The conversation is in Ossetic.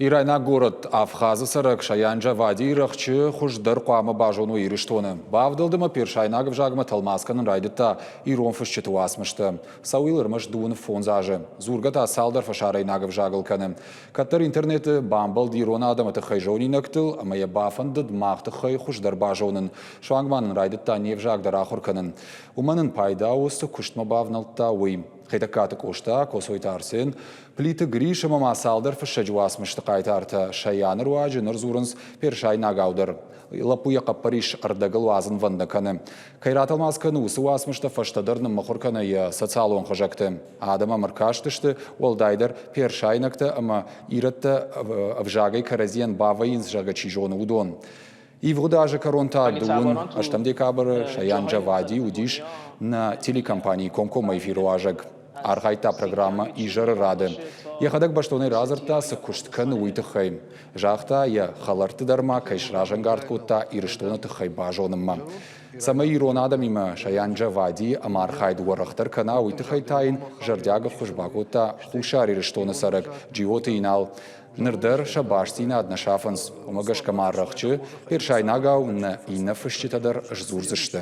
Ирайнаг горӕт Абхазы цӕрӕг Шаян Джавадийы рӕхджы хуыздӕр хъуамӕ базоной Ирыстоны. Бавдӕлд ӕмӕ персайнаг ӕвзагмӕ тӕлмац кӕнын райдыдта ирон фысджыты уацмыстӕ. Цӕуыл ӕрмӕст 25 азы. Дзургӕ та цалдӕр фӕсарӕйнаг ӕвзагыл кӕны. Кӕддӕр интернеты бамбӕлд ирон адӕмы тыххӕй зонинӕгтыл ӕмӕ йӕ бафӕндыд мах тыххӕй хуыздӕр базонын. Суанг ма нын райдыдта не взаг дӕр ахуыр кӕнын. Уымӕн ын пайда у, цы куыстмӕ бавнӕлдта, уый. Хетӕгкаты Къоста, Коцойты Арсен, Плиты Грис ӕмӕ ма цалдӕр фыссӕджы уацмысты хъайтартӕ Саяны руаджы ныр дзурынц персайнагау дӕр. Лӕппу йӕ хъӕппӕрис ӕрдӕгыл уадзынвӕнд нӕ кӕны. Кӕй ратӕлмац кӕны, уыцы уацмыстӕ фӕстӕдӕр ныммыхуыр кӕны йӕ социалон хызӕгты. Адӕм ӕм ӕркастысты, уӕлдайдӕр персайнӕгтӕ ӕмӕ ирӕттӕ ӕвзагӕй кӕрӕдзийӕн бавӕййынц, зӕгъгӕ, чи зоны, уыдон. Ивгъуыд азы кӕрон та дыууын ӕстӕм декабры Шаян Джавади уыдис нӕ телекомпанийы комкоммӕ эфиры уазӕг. Архайдта программӕ «Изӕры рады». Йӕхӕдӕг бӕстонӕй радзырдта, цы куыст кӕны, уый тыххӕй. Загъта, йӕ хӕлӕртты дӕр ма кӕй сразӕнгард кодта Ирыстоны тыххӕй базонынмӕ. Цӕмӕй ирон адӕмимӕ Шаян Джавадийы ӕмархайд уӕрӕхдӕр кӕна, уый тыххӕй та йын зӕрдиаг ӕххуыс бакодта Хуссар Ирыстоны цӕрӕг Джиоты Инал. Ныр дӕр сӕ бастдзинад нӕ сафынц, уымӕ гӕсгӕ ма рӕхджы персайнагау нӕ иннӕ фысджытӕ дӕр сдзурдзысты.